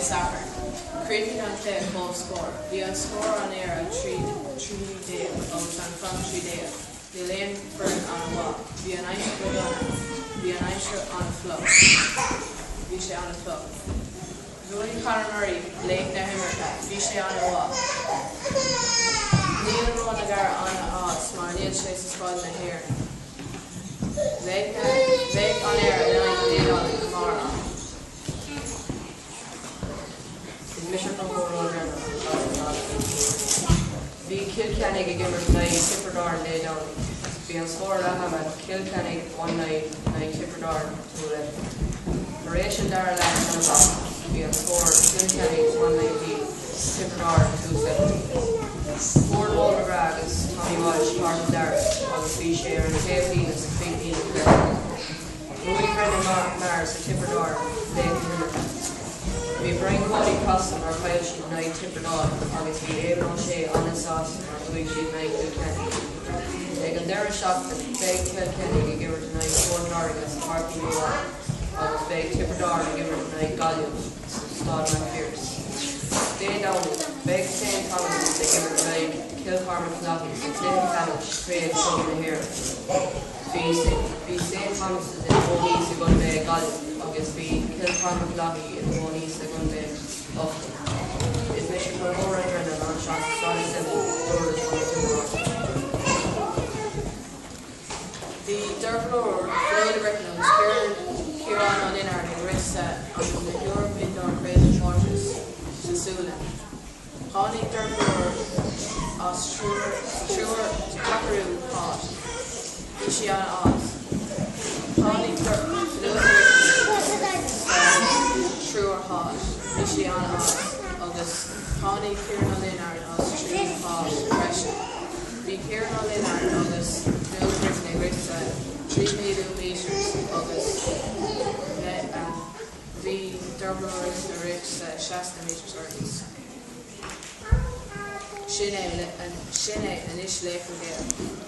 Satharn. Chríochnaigh an cluiche comhscór. Bhí an scór an Éire 13 agus an Fhrainc 13. Níl aon foireann an-mhaith. Bhí an aimsir go dona. Bhí an aimsir an-fhliuch. Bhí sé an-fhliuch. Bhuaigh Conor Murray laoch na himeartha. Bhí sé an-mhaith. Níl Ronan O'Gara an-fhás mar níl sé sa squad na hÉireann. Bheidh na Bheidh an Éire in aghaidh na hIodáile amárach. Is mise Conchúr Ó Drennan as an Staid Bhí Cill Chainnigh ag imirt in aghaidh Tiobraid Árann Dé Domhnaigh. Bhí an scór leath ama Cill Chainnigh 1 0 in aghaidh Tiobraid Árann 2 11. Tar éis an dara leath san amach, bhí an scór Cill Chainnigh 1-19, Tiobraid Árann 2-17. Fuair Noel McGrath agus Tommy Walsh cárta dearg agus bhí sé ar an taobhlíne sa chríochnaíonn an cluiche. Bhuaigh Brendan Maher sa Tiobraid Árann laoch na himeartha. Bhí Brian Cody crosta mar chaill siad in aghaidh Tiobraid Árann agus bhí Eamon O'Shea an-sásta mar bhuaigh siad in aghaidh Cill Chainnigh. Ag an deireadh seachtaine, beidh Cill Chainnigh ag imirt in aghaidh Phort Láirge sa Páirc Uí Nualláin agus beidh Tiobraid Árann ag imirt in aghaidh Gaillimh sa Staid McPhearse. Dé Domhnaigh, beidh St Thomas's ag imirt in aghaidh Cill Cormaic Loughry sa chluiche ceannais Craobh Club na hÉireann. Bhí bhí St Thomas's ina gcónaí sa gcontae Gaillimh agus bhí Cill Cormaic Loughry ina gcónaí sa gcontae Uchtdach. Is mise Conchúr Ó Drennan anseo sa Staid Semple, Durlas, Contae Tiobraid Árann. Bhí Dearbhla Flód Griffin agus Ciarán Ciarán Ó Lionáird ag rith sa an Europe Indoor Craobhchomórtas sa Sualainn. Tháinig Dearbhla as triúr sa triúr sa cheathrú háit. Bhí sí an-ard. Tháinig Fionnuala Griffin sa triúr háit. Bhí sí an-ard. Agus tháinig Ciarán Ó Lionáird as triú háit freisin. Bhí Ciarán Ó Lionáird agus Fionnuala Griffin ag rith sa 3000 meters agus bhí Dearbhla ag rith sa 60 meters hurdles. Sin é, sin é anois Laochra Gael.